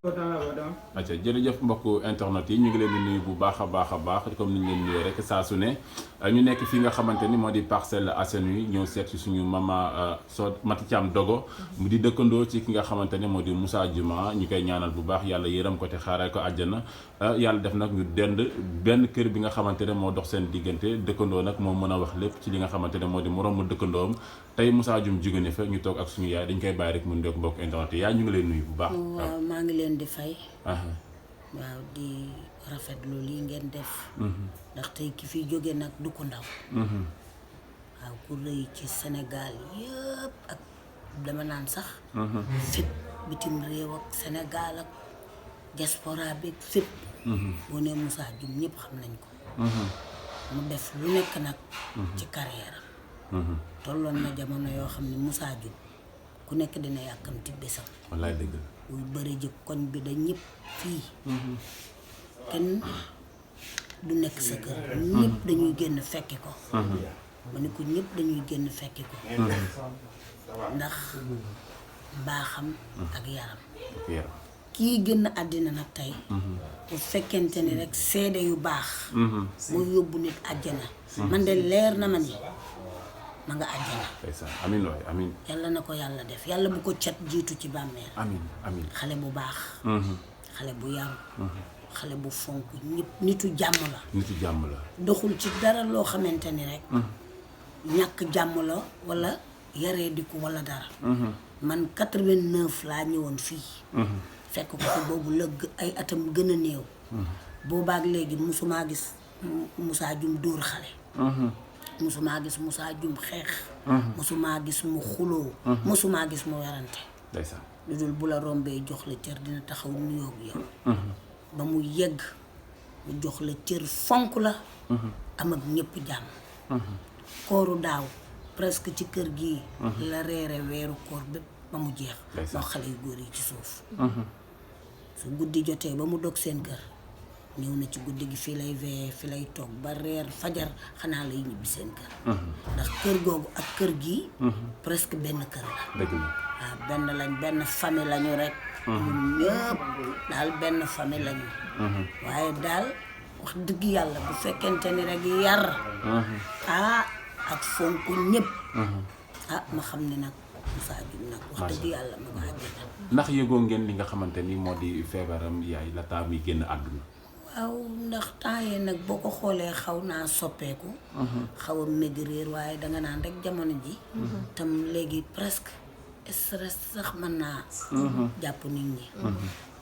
acca jërëjëf mbokk internet yi ñu ngi leen di nuyu bu baax a baax comme ni ñu leen nuyoo rek saa su ne ñu nekk fi nga xamante ni moo di Parcelles Assainies ñëw seet si suñu mama Mati Thiam Dogo mu di dëkkandoo ci ki nga xamante ne moo di Moussa Diouma ñu koy ñaanal bu baax yàlla yërëm ko te xaaral ko àjjana yàlla def nag ñu dend benn kër bi nga xamante ne moo dox seen diggante dëkkandoo nag moo mën a wax lépp ci li nga xamante ne moo di moroomu dëkkandoom tey Moussa Diouma jóge ne fa ñu toog ak suñu yaay dañ koy bàyyi rek mu ndek mbokk internet yi yaay ñu ngi leen nuyu bu baax. waaw maa ngi leen di fay. waaw di rafetlu lii ngeen def. ndax tey ki fi jóge nag du ko ndaw. waaw ku rëy ci Sénégal yëpp ak dama naan sax. fépp bitim réew ak Sénégal ak diaspora bi fépp. boo nee Moussa Diouma ñëpp xam nañ ko. mu def lu nekk nag. ci carrière am. tolloon na jamono yoo xam ne Moussa Diouma ku nekk dina yàkkamti bésam. wallaay dëgg la. buy bëri ji koñ bi da ñëpp fii. kenn du nekk sa kër. ñëpp dañuy génn fekki ko. ma ne ko ñëpp dañuy génn fekki ko. ndax mbaaxam ak yaram. kii génn àddina nag tey. bu fekkente ni rek seede yu baax. moo yóbbu nit àjjana. man de leer na ma ni ma nga àjjana. amiin waay amiin. yàlla na ko yàlla def yàlla bu ko cat jiitu ci bàmmeel. amiin amiin. xale bu baax. xale bu yaru. xale bu fonk ñëpp nitu jàmm la. nitu jàmm la. doxul ci dara loo xamante ni rek. ñàkk jàmm la wala yaree di ko wala dara. man 89 laa ñëwoon fii. fekk ko fi boobu la ay atam gën a néew. boobaak léegi musumaa gis Moussa Diouma dóor xale. musumaa gis Moussa Diouma xeex. musumaa gis mu xuloo. musumaa gis mu werante. ndeysaan. lu dul bu la rombee jox la cër dina taxaw nuyoo ak yow. ba mu yegg mu jox la cër fonk la. am ak ñëpp jàmm. kooru daaw presque ci kër gii. la reere weeru koor bépp ba mu jeex. moo xale yu góor yi ci suuf. su guddi jotee ba mu dog seen kër ñëw na ci guddi gi fii lay veillé fii lay toog ba reer fajar xanaa lay ñibbi seen kër. ndax kër googu ak kër gii. presque benn kër la. dëgg la. waaw benn lañ benn famille lañu rek. ñun ñëpp daal benn famille lañu. waaye daal wax dëgg yàlla bu fekkente ni rek yar. ak fonk ñëpp. ma xam ne nag Moussa Diouma nag wax dëgg yàlla ma nga àjjana. ndax yëgoo ngeen li nga xamante ni moo di feebaram yaay la taa muy génn àdduna. waaw ndax temps yii nag boo ko xoolee xaw naa soppeeku. xaw a maigrir waaye danga naan rek jamono ji. tam léegi presque stress sax mën naa. jàpp nit ñi.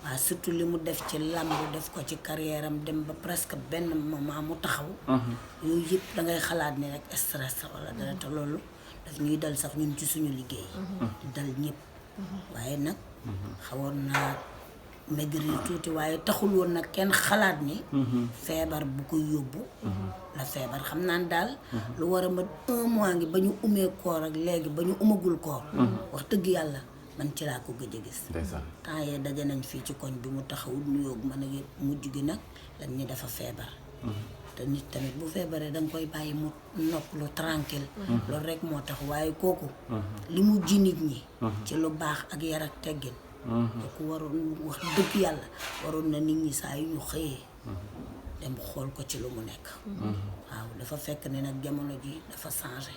waaw surtout li mu def ci làmb def ko ci carrière am dem ba presque benn moment mu taxaw. yooyu yëpp dangay xalaat ni rek stress wala dara te loolu daf ñuy dal sax ñun ci suñu liggéey. di dal ñëpp. waaye nag xawoon naa maigrir tuuti waaye taxul woon nag kenn xalaat ni. feebar bu ko yóbbu. la feebar xam naa ne daal. lu war a mat 1 mois ngi ba ñu umee koor ak léegi ba ñu umagul koor. wax dëgg yàlla man ci laa ko gëj a gis. temps yee daje nañ fii ci koñ bi mu taxawul nuyoo ma ne mujj gi nag lañ ñu dafa feebar. te nit tamit bu feebaree danga koy bàyyi mu noppalu tranquille. loolu rek moo tax waaye kooku. li mu ji nit ñi. ci lu baax ak yar ak teggin. kooku waroon wax dëgg yàlla waroon na nit ñi saa yu ñu xëyee. dem xool ko ci lu mu nekk. waaw dafa fekk ne nag jamono ji dafa changé.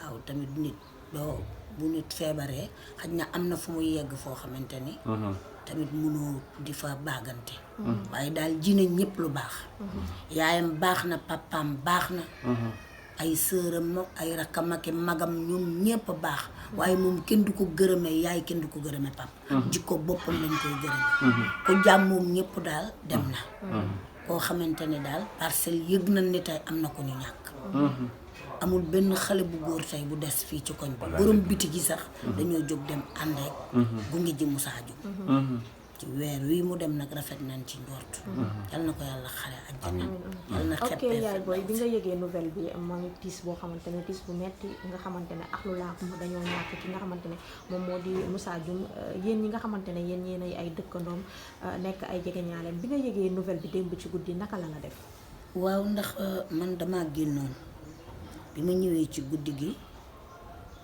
waaw tamit nit doo bu nit feebaree xaj na am na fu muy yegg foo xamante ni. tamit mënoo di fa baagante. waaye daal ji nañ ñëpp lu baax. yaayam baax na papaam baax na. ay sëram ay rakkam ak magam ñoom ñëpp baax. waaye moom kenn du ko gërëmee yaay kenn du ko gërëmee pap jikko boppam lañ koy gërëmee. ko jàmmoom ñëpp daal dem na. koo xamante ne daal parcelle yëg nañ ni tey am na ko ñu ñàkk. amul benn xale bu góor tey bu des fii ci koñ bi borom biti gi sax dañoo jóg dem ànd ak gunge ji Moussa Diouma ci weer wi mu dem nag rafet nañ ci njort. yal na ko yàlla xale àjjana. yal na xeppee ok yaay booy bi nga yëgee nouvelle bi moo ngi tiis boo xamante ne tiis bu metti nga xamante ne ak lu laax dañoo ñàkk ki nga xamante ne moom moo di Moussa Diouma yéen ñi nga xamante ne yéen ñeenay ay dëkkandoom nekk ay jegeñaaleem bi nga yëgee nouvelle bi démb ci guddi naka la la def. waaw ndax man damaa génnoon bi ma ñëwee ci guddi gi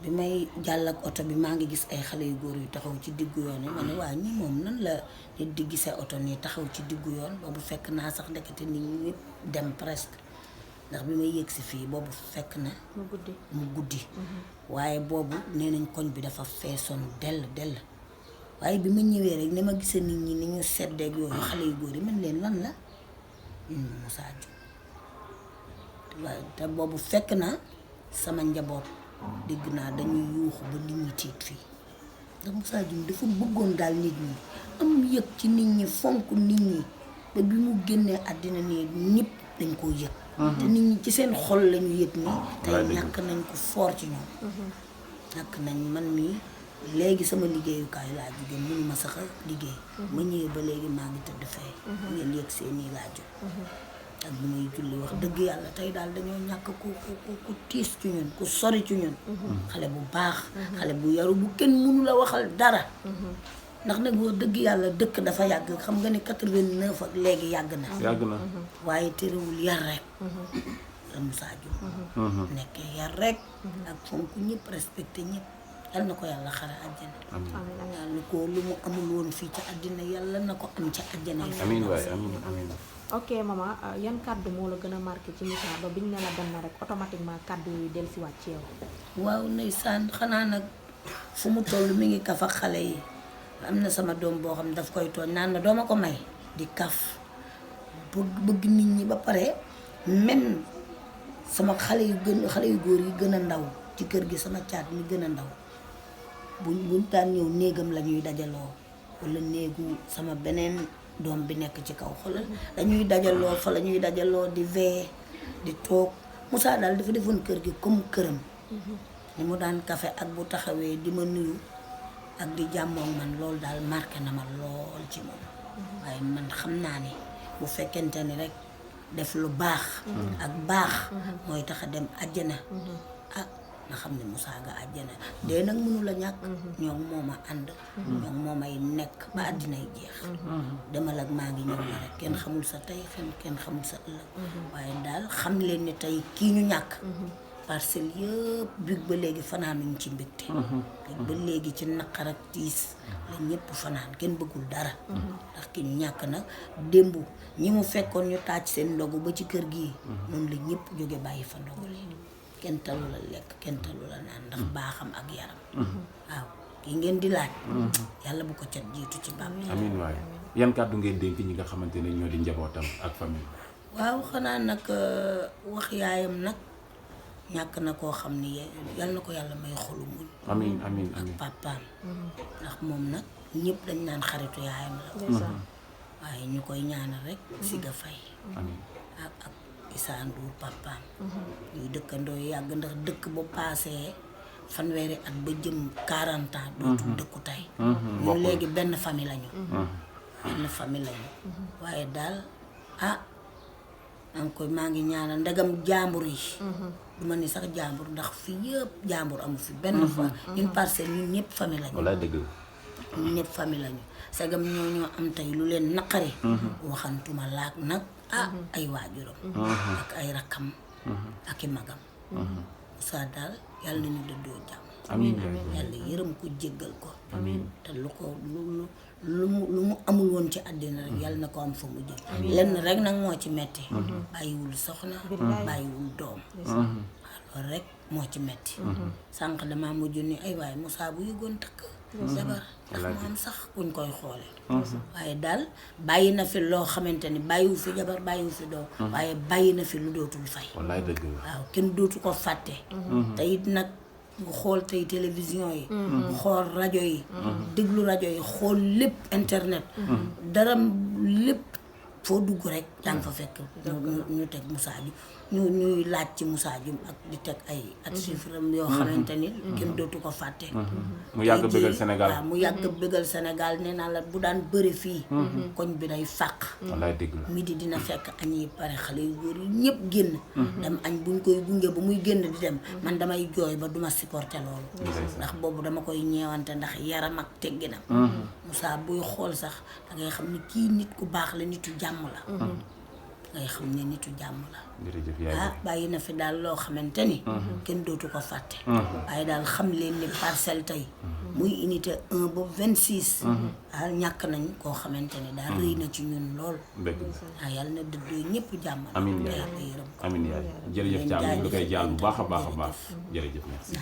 bi may jàll ak oto bi maa ngi gis ay xale yu góor yu taxaw ci diggu yoon yi ma ne waa ñi moom nan la nit di gisee oto nii taxaw ci diggu yoon boobu fekk naa sax ndekete nit ñi ñëpp dem presque ndax bi may yëg si fii boobu fekk na mu guddi waaye boobu nee nañ koñ bi dafa feesoon dell waaye bi ma ñëwee rek ni ma gisee nit ñi ni ñu seddeeg yooyu xale yu góor yi man leen lan la Moussa Dioum waaye te boobu fekk na sama njaboot dégg naa dañuy yuuxu ba nit ñi tiit fii ndax Moussa Dioum dafa bëggoon daal nit ñi am yëg ci nit ñi fonk nit ñi ba bi mu génnee àddina nii ñëpp dañ koo yëg te nit ñi ci seen xol lañu yëg ni tey ñàkk nañ ko foor ci ñoom ñàkk nañ man mii léegi sama liggéeyukaay laa jóge mënu ma sax a liggéey ma ñëwee ba léegi maa ngi tëdd fee ngeen yëg seen nii laa jóg ak bu may julli wax dëgg yàlla tey daal dañoo ñàkk ku tiis ci ñun ku sori ci ñun xale bu baax xale bu yaru bu kenn mënu la waxal dara ndax nag wax dëgg yàlla dëkk dafa yàgg xam nga ni 89 ak léegi yàgg na waaye terewul yar rek la Moussa Dioum nekkee yar rek ak fonk ñëpp respecté ñëpp yal na ko yàlla xare àjjana yal na ko lu mu amul woon fii ci àddina yàlla na ko am ci àjjana amiin waay amiin ok maman yan kàddu moo la gën a marqué ci Moussa ba biñ ne la dem na rek automatiquement kàddu yi dellusiwaat ci yow waaw ndeysaan xanaa nag fu mu toll mi ngi kaf ak xale yi am na sama doom boo xam ne daf koy tooñ naan na dooma ko may di kaf bëgg nit ñi ba pare même sama xale yu góor yi gën a ndaw ci kër gi sama caat mi gën a ndaw buñ daan ñëw néegam la ñuy dajaloo wala néegu sama beneen doom bi nekk ci kaw xoolal dañuy dajaloo fa la ñuy dajaloo di vee di toog Moussa daal dafa defoon kër gi comme këram ni mu daan kafe ak bu taxawee di ma nuyu ak di jàmmoog man loolu daal marqué na ma lool ci moom waaye man xam naa ni bu fekkente ni rek def lu baax ak baax mooy tax a dem àjjana ah nga xam ne Moussa nga àjjana dee nag mënu la ñàkk ñoom moom a ànd ñoom moom ay nekk ba àddinay jeex demal ak maa ngi ñëw la rek kenn xamul sa tey kenn xamul sa ëllëg waaye daal xam leen ni tey kii ñu ñàkk parcelle yëpp big ba léegi fanaanuñ ci mbégte ba léegi ci naqar ak tiis la ñëpp fanaan kenn bëggul dara ndax ki ñu ñàkk nag démb ñi mu fekkoon ñu taaj seen ndogu ba ci kër gii moom la ñëpp jóge bàyyi fa ndogu li kenn talu la lekk kenn talu la naan ndax baaxam ak yaram waaw kii ngeen di laaj yàlla bu ko cat jiitu ci bam amiin waay yan kàddu ngeen dénk ñi nga xamante ne ñoo di njabootam ak famille waaw xanaa nag wax yaayam nag ñàkk na koo xam ni yal na ko yàlla may xolu muñ amiin amiin ak amiin papaam ndax moom nag ñëpp dañ naan xaritu yaayam la waaye ñu koy ñaanal rek Siga Faye amiin ak Issa Ndour papaam ñuy dëkkandoo yàgg ndax dëkk bu paasee fanweeri at ba jëm 40 ans dootul dëkku tey ñun léegi benn famille lañu waaye daal maa ngi ñaanal ndegam jàmbur yi du ma ni sax jàmbur ndax fii yëpp jàmbur amu fi benn fa ñun Parcelles ñun ñëpp famille lañu walaay dëgg la ñun ñëpp famille lañu sagam ñoo am tey lu leen naqari waxantuma laak nag ay waajuram ak ay rakkam ak i magam Moussa daal yàlla nañu dëddoo jàmm amiin yàlla yërëm ko jéggal ko te lu mu amul woon ci àddina rek yàlla na ko am fa mu jëm lenn rek nag moo ci metti bàyyiwul soxna bàyyiwul doom waaw loolu rek moo ci metti sànq damaa mujj ni ay waaye Moussa bu yëgoon takk jabar ndax mu am sax kuñ koy xoole waaye daal bàyyi na fi loo xamante ni bàyyiwu fi jabar bàyyiwu fi doom waaye bàyyi na fi lu dootul fay wallaay dëgg la waaw kenn dootu ko fàtte te it nag nga xool tey télévision yi xool rajo yi déglu rajo yi xool lépp internet dara lépp foo dugg rek danga fa fekk ñu teg Moussa Dioum ñuy laaj ci Moussa Dioum ak di teg ay ak chiffre am yoo xamante ni kenn dootu ko fàtte mu yàgg bëggal Sénégal waaw mu yàgg bëggal Sénégal nee naa la bu daan bëri fii koñ bi day fàq wallaay dëgg la midi dina fekk añ yi pare xale yu góor yi ñëpp génn dem añ buñ koy gunge ba muy génn di dem man damay jooy ba duma supporter loolu ndax boobu dama koy ñeewante ndax yaram ak tegginam Moussa buy xool sax dangay xam ni kii nit ku baax la nitu jàmm la ngay xam ne nitu jàmm la jërëjëf yaay bàyyi na fi daal loo xamante ni kenn dootu ko fàtte waaye daal xam leen ni Parcelles tey muy unité 1 ba 26 ñàkk nañ koo xamante ni daal rëy na ci ñun lool yàlla na dëddoo ñëpp jàmm amiin te yaay yàlla yërëm ko amiin yaay jërëjëf Thiam ñu ngi koy jaal bu baax a baax a baax jërëjëf merci